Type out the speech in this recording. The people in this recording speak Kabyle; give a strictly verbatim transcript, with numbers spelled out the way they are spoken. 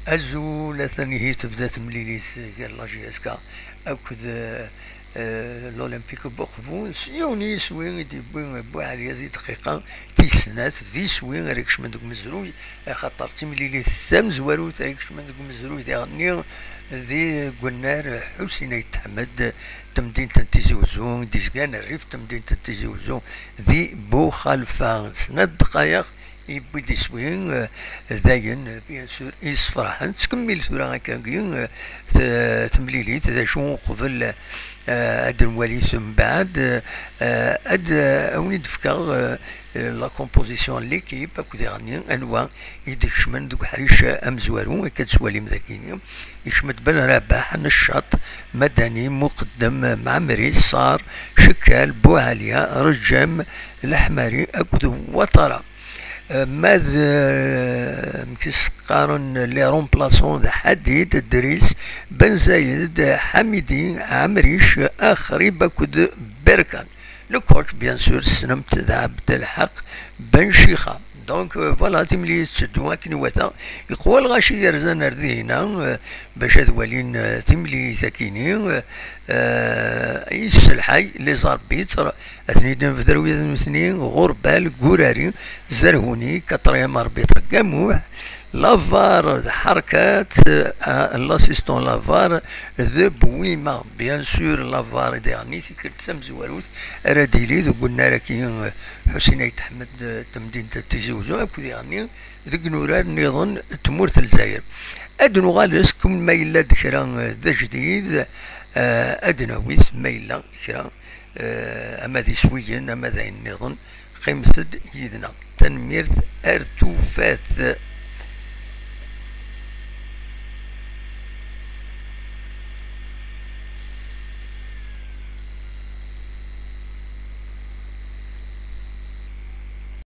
Azul, atan ihi tebda temlilit gar la J S K akked, eh, l'Olympique n Uqbu. S yiwen n yiswi i d-yewwi Buɛli di dqiqa tis snat, d iswi ara ikecmen deg umezruy, axaṭer d timlilit tamezwarut ara ikecmen deg umezruy diɣenni di Gwennar, Ḥusin Ayt Ḥmed, temdint n Tizi Uzzu, i d-izgan rrif n temdint n Tizi Uzzu di Buxalfa. Snat dqayeq yewwi-d iswi, eh, dayen, bien sûr, yessefraḥen. Tettkemmil tura akkagi, eh, t-, temlilit, d acu uqbel, eh, ad nwali mbeɛd, eh, ad, eh, awen-id-fkeɣ, eh, la composition n l'équipe, akked iɣenni anwa i d-ikecmen deg uḥric amezwaru, akka ad twalim dagini. Ikcem-d Ben Rabaḥ, Neccaṭ, Madani, Muqeddem, Mɛemmri, Ṣṣar, Cekkal, Buɛalya, Reǧem, Leḥmari akked Watara. Eh, ma d, eh, amek i s-qqaren les remplaçants, d Ḥadid, Dris, Ben Zayed, Ḥamidi, Ɛemric, Axrib akked Berkan. Le coach, bien sûr, tessnem-t, d Ɛebdelḥaq Ben Cixa. Donc, euh, voilà, timlilit tetteddu akken iwata. Yeqwa lɣaci yerzan ar dihina, euh, bac ad walin, euh, timlilit-akini, euh, euh, yesselḥay les arbitres, ad ten-id-nbder wid nutni, Ɣurbal, Gurari, Zerhuni, quatrième arbitre, Gamuḥ, Lavar d Ḥerkat, euh, l'assistant Lavar d Bouima. Bien sûr, Lavar i d-iɣenni tikkelt tamezwarut ara d-yili deg unnar-agi, euh, Ḥusin Ayt Ḥmed, euh, tamdint n Tizi Uzzu, akked iɣenni deg inurar nniḍen n tmurt n Lezzayer. Ad nuɣal, as-, kum ma yella-d kra, euh, d ajdid, euh, ad d-nawi-t, ma yella kra, euh, ama d iswiyen, ama d ayen nniḍen, qqimet-d yid-neɣ. Tanemmirt, ar tufat.